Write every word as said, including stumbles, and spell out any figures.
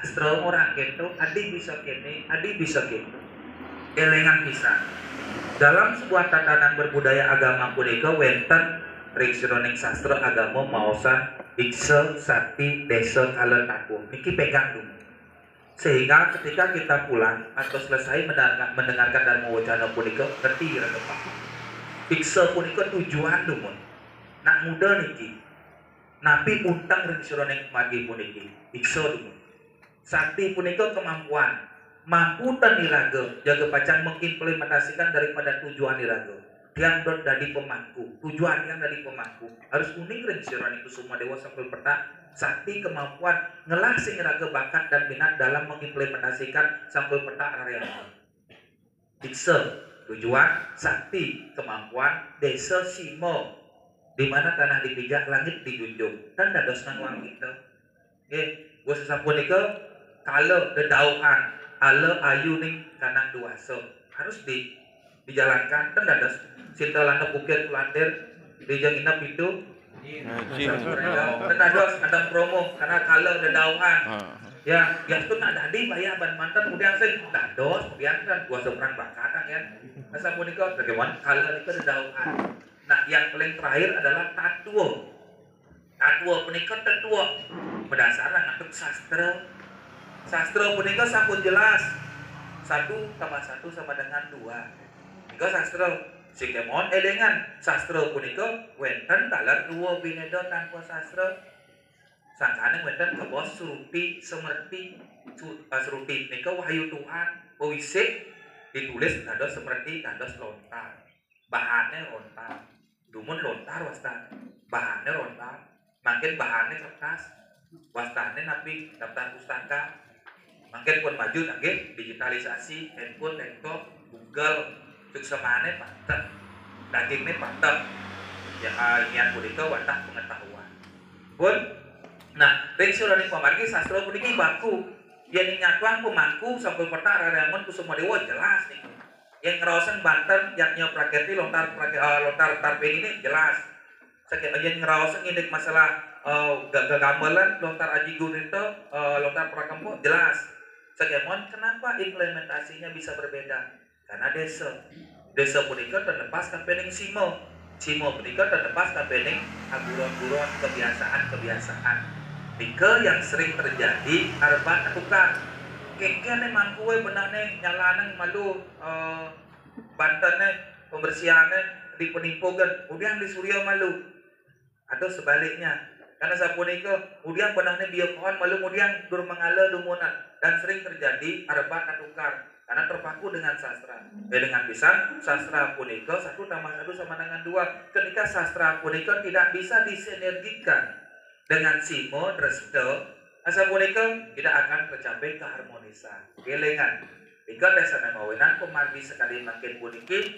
Sastra ora kéto, adi bisa kéné, adi bisa kéto. Élingan pisan. Dalam sebuah tatanan berbudaya agama punika wénten ring sajeroning sastra agama maosang iksa, sakti, désa, kala, tatwa. Niki pegang dulu. Sehingga ketika kita pulang atau selesai mendengar-, mendengarkan dharma wacana punika, ngerti iraga paham. Iksa punika tujuan dumun. Nak muda niki. Napi unteng ring sajeroning pamargi puniki? Iksa dumun. Sakti punika kemampuan. Mampu ten iraga, jaga pacang mengimplementasikan daripada tujuan iraga. Tiang dot dadi pemangku. Tujuan tiang dadi pemangku. Harus uning ring sajeroning kusuma déwa sangkul petak. Sakti kemampuan ngelah sing iraga bakat dan minat dalam mengimplementasikan sangkul petak raré. Iksa, tujuan, sakti, kemampuan, désa, sima, di mana tanah dipijak, langit dijunjung. Tan dados nganuang kita. Nggih, wus sapunika kala dedauhan, ala ayu ning kanang duasa. Harus di, dijalankan, tan dados sinta landep ukir kulantir, dija nginep pitu. Nah, cing. Tan dados kadang promo, karena kala dedauhan. Ha. Ya, ya itu nak dadi bayah ban manten, kemudian sing dados, kemudian kan kuasa perang bakat kan ya. Nah, sapunika bagaimana kala nika dedauhan. Nah, yang paling terakhir adalah tatwa. Tatwa punika tetua. Berdasar ngantuk sastra. Sastra punika sampun jelas. Satu tambah satu sama dengan dua. Nika sastra. Sing kemon élingan, sastra punika wénten taler dua bineda tanpa sastra. Sangkaning wénten kabaos sruti, smerti. Su-, eh, sruti nika wahyu Tuhan, pawisik ditulis dados smerti, dados lontar. Bahané lontar. Dumun lontar wastané. Bahané lontar. Mangkin bahané kertas. Wastané napi daftar pustaka. Mangkin pun maju nggih, digitalisasi, handphone, laptop, Google, suksmané pateh. Dagingné pateh. Ya, ah, ingian punika wantah pengetahuan. Pun, nah, ring sajeroning pamargi sastra puniki baku. Yén nyatuang pemangku sampun petak raré angon kusuma déwa jelas niku. Yén ngraosang banten, yadnya prakerti, lontar prake-, eh, lontar tarpéniné jelas. Saking yén ngraosang indik masalah, eh, ga-, gagamelan, lontar aji gurita, eh, lontar prakempa jelas. Sakémon kenapa implementasinya bisa berbeda? Karena désa. Désa punika terlepas sampéning sima. Sima punika terlepas sampéning aguron-guron, kebiasaan-kebiasaan. Nika yang sering terjadi arepan tukar. Kéngkéné mangkué benehné nyalanang malu, eh, bantenné, pembersihané di penimpugan, udiang di surya malu. Atau sebaliknya. Karena sapunika, udiang benehné biakohan malu udiang dur mangala dumunan dan sering terjadi arepan tukar karena terpaku dengan sastra. Eh, dengan pisan, sastra punika satu tambah satu sama dengan dua. Ketika sastra punika tidak bisa disinergikan dengan sima, dresta, asapunika tidak akan tercapai keharmonisan. Élingan, nika désané mawinan pamargi sakadi mangkin puniki,